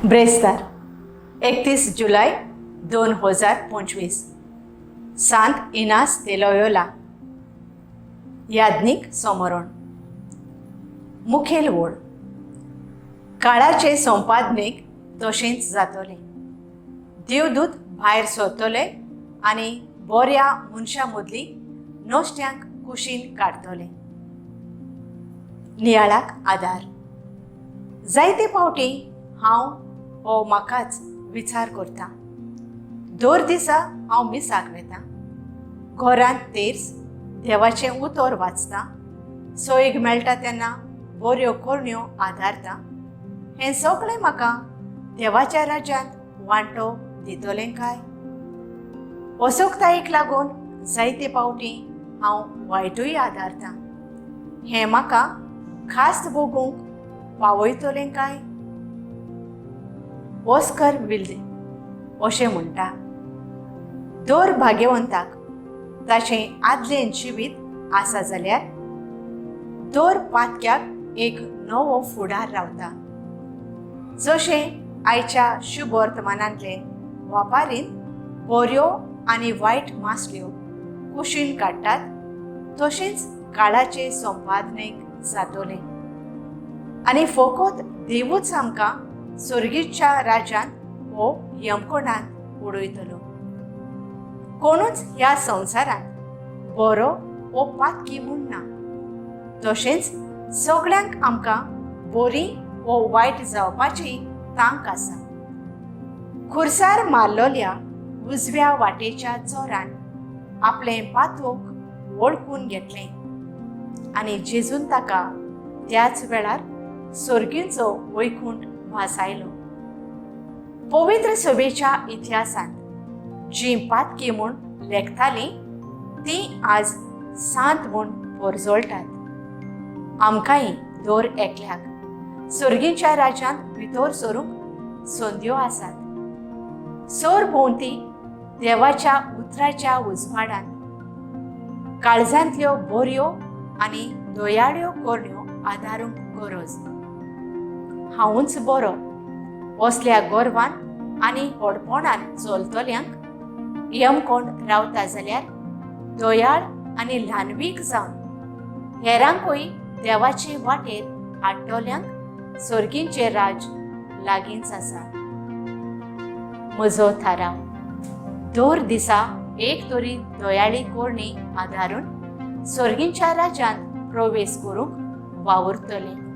ब्रेस्तार 31 जुलय 2025, सांत इनास दे लोयोला याज्ञीक समरण. मुखेल ओळ. काळाचे संपादनेक तशेंच जातलें. देवदूत भायर सरतले आनी बऱ्या मनशां मदली नश्ट्यांक कुशीन काडटले. नियाळाक आदार. जायते फावटी हांव हो म्हाकाच विचार करता. दर दिसा हांव मिसाक वेता, घरांत तेर्स देवाचें उतर वाचता, सोयीक मेळटा तेन्ना बऱ्यो करण्यो आदारता. हें सगळें म्हाका देवाच्या राज्यांत वांटो दितलें काय? असोकतायेक लागून जायते फावटी हांव वायटूय आदारता. हें म्हाका खास भोगूंक पावयतलें काय? ऑस्कर विल्ड अशें म्हणटा, दर भाग्यवंताक ताचें आदलें जिवीत आसा जाल्यार दर पातक्याक एक नवो फुडार रावता. जशें आयच्या शुभवर्तमानांतले वापारीन बऱ्यो आनी वायट मासल्यो कुशीन काडटात, तशेंच काळाचे संपादनेक जातलें आनी फकत देवूच आमकां सर्गीच्या राज्यांत हो यमकोणांत उडयतलो. कोणूच ह्या संवसारांत बरो वो पातकी म्हूण ना, तशेंच सगळ्यांक आमकां बरी वो वायट जावपाची तांक आसा. खुर्सार मारलोल्या उजव्या वाटेच्या चोरान आपलें पातोक वळखून घेतलें आनी जेजून ताका त्याच वेळार सर्गींचो वैकुंठ भासायलो. पवित्र सभेच्या इतिहासांत जीं पातकी म्हूण लेखतालीं तीं आज सांत म्हूण परजळटात. आमकांय दर एकल्याक सर्गीच्या राज्यांत भितर सरूंक संद्यो आसात. सर भोंवती देवाच्या उतराच्या उजवाडान काळजांतल्यो बऱ्यो आनी दयाळ्यो करण्यो आदारूंक गरज. हांवूच बरो असल्या गर्वान आनी व्हडपणान चलतल्यांक यमकोण रावता जाल्यार दयाळ आनी ल्हानवीक जावन हेरांकूय देवाचे वाटेर हाडटल्यांक सर्गींचें राज लागींच आसा. म्हजो थाराव, दर दिसा एक तरी दयाळी करणी आदारून सर्गींच्या राज्यांत प्रवेश करूंक वावुरतलें.